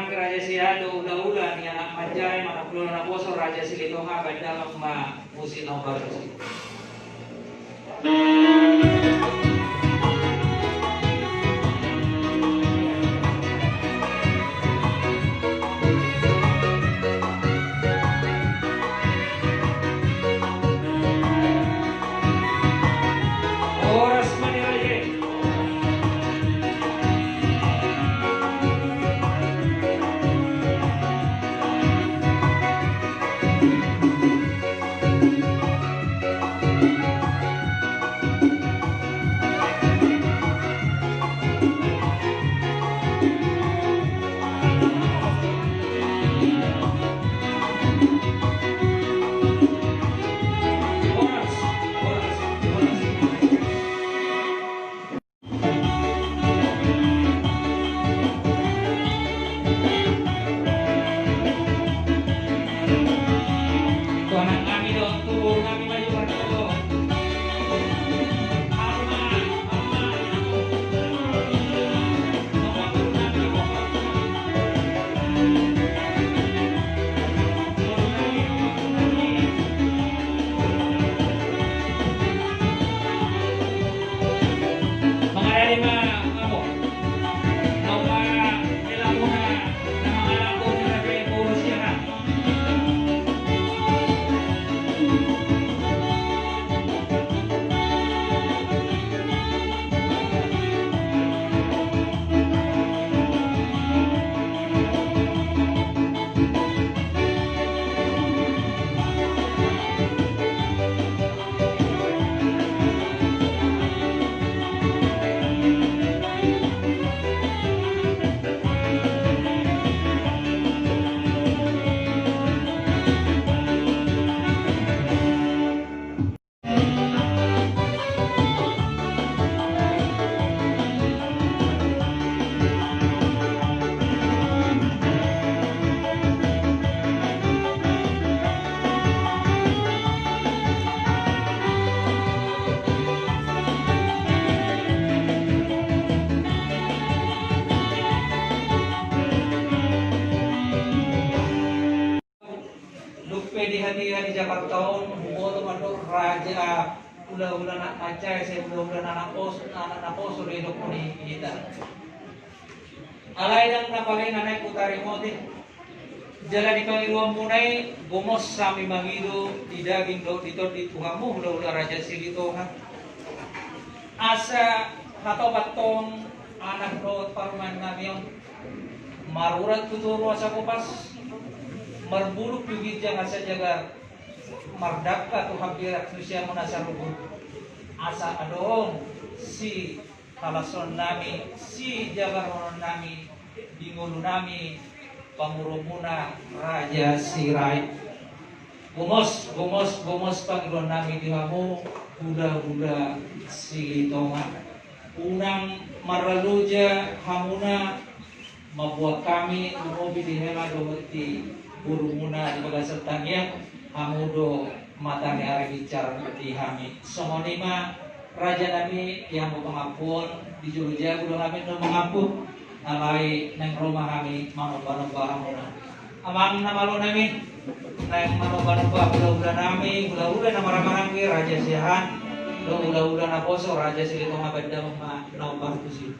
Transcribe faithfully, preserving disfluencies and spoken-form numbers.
Raja Siahaan dohot hulahula ni anak manjae, anak hulahula naposo Raja Silitonga, baen damang ma musik na hombar tusi. Horas ma di raja i. Dung pe di hatiha di Jakarta on, huboto mandok raja, hulahula na manjae, sai hulahula na naposo, na naposo do i didok ni hita. Alai ndang na palena naeng hutarimoti. Jala di pangidoanmuna i gomos hami mangido di daging dohot di tondi Tuhanmu hulahula Raja Silitonga. Asa hatop antong anak dohot parumaen nami on marurat tu toru asa kopas, marbulung tu ginjang asa jagar, mardangka tu hambirang tu siamun asa ruhut, asa adong sihalashon nami, sijagarhonon nami di ngolu nami pangurumuna Raja Sirait. Gomos, gomos, gomos pangidoan nami di hamu hulahula Silitonga. Unang maraloja hamuna mamboan hami lumobi di hela dohot di borumuna di bagasan tangiang, hamu do mata ni ari binsar di hami. Songon i ma raja nami, di hamu pangampuon, di jolo jabu do hami na mangampu, alai naeng ro ma hami manombanomba hamuna. Amang na malo nami, naeng manombanomba hulahula nami, hulahula na marhahamaranggi Raja Siahaan dohot hulahula naposo Raja Silitonga, baen damang ma na hombar tusi.